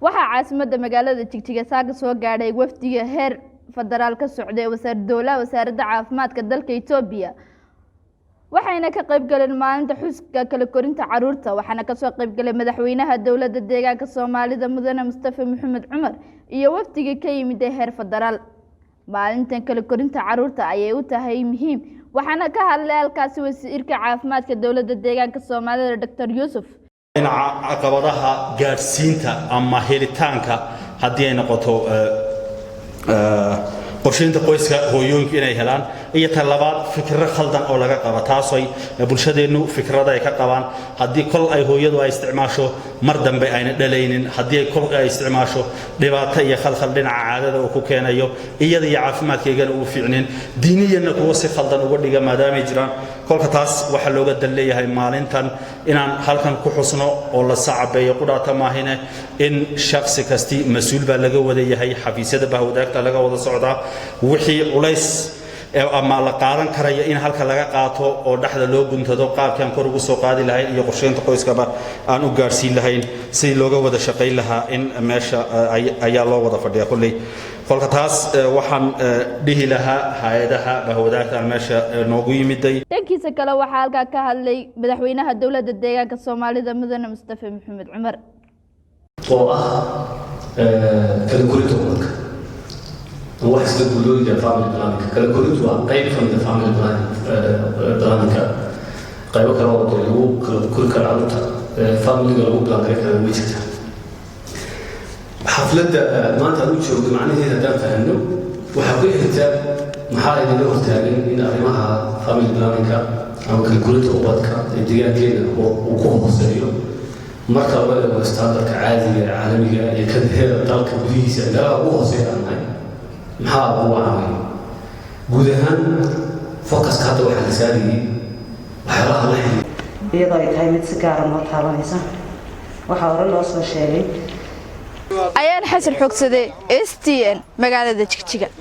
Waxaa caasimadda magaalada Jigjiga saaka soo gaadhay wafdiga heer federaal ka socday wasaar dowlaha wasaaradda caafimaadka dalka Etoobiya, waxayna ka qayb galeen maalinta xuska kala korinta caruurta. Waxaana kasoo qayb galay madaxweynaha Dowladda Deegaanka Soomaalida, Mudane Mustafa Maxamed Cumar, iyo wafdiga ka yimid ee heer federaal. Maalintan kala korinta caruurta ayay u tahay muhiim. Waxaana ka hadlay halkaasi wasiirka caafimaadka Dowladda Deegaanka Soomaalida, Doctor Yuusuf. Dhinaca caqabadaha gaadhsiinta ama helitaanka, haddii ay noqoto qorsheynta qoyska, hooyooyinku inay helaan, iyo ta labaad, fikro khaldan oo laga qaba, taasoo bulshadeennu fikrada ay ka qabaan haddii kol ay hooyadu ay isticmaasho mar dambe ayna dhalaynin, haddii ay kol ay isticmaasho dhibaato iyo khalkhal dhinaca caadada uu ku keenayo, iyada iyo caafimaadkeygana uu fiicnin, diiniyanna kuwa si khaldan uga dhiga maadaamay jiraan. Kolka taas waxaa looga dan leeyahay maalintan inaan halkan ku xusno oo la sacabeeyo qudhaata maahine, in shaksi kasti mas-uul baa laga wada yahay, xafiisyada bahwadaagta laga wada socdaa, wixii culays ama la qaadan karayo in halka laga qaato oo dhexda loo guntado qaabkii aan kor ugu soo qaadi lahayn iyo qorsheynta qoyskaba aan u gaadhsiin lahayn, sidii looga wada shaqayn lahaa in meesha ayaa loo wada fadhiya kolley. Kolka taas waxaan dhihi lahaa hay-adaha bahwadaagta aan meesha noogu yimiday. Dhankiisa kale, waxaa halkaa ka hadlay madaxweynaha Dowladda Deegaanka Soomaalida, Mudane Mustafa Maxamed Cumar. Oo ah kala korinta ubadka ama wax isla guulooyida family planning. Kala korintu waa qayb ka mid a family planning-ka. Qaybo kale oo dee lagu kala kori karo carruurta, familiga lagu plan garan kara, way jirtaa. Xafladda maanta aan u joogno macnaheeda haddaan fahamno, waxaa ku xigta: maxaa idinla hortaagan in arrimaha family planning-ka ama kala korinta ubadka ee deegaankeena uu ku hooseeyo marka loo eego standardka caadiga ee caalamiga iyo kan heer dalka gudihiisa, meelaha ugu hooseeya aan nahay? Maxaa ugu wacanay? Guud ahaan focuska hadda waxaa la saarayay waxyaalaha la xiriira iyadoo ay tahay mid si gaara noo taabanaysa. Waxaa hore loo soo sheegay. Ayaan Xasan Xoogsade, STN, magaalada Jigjiga.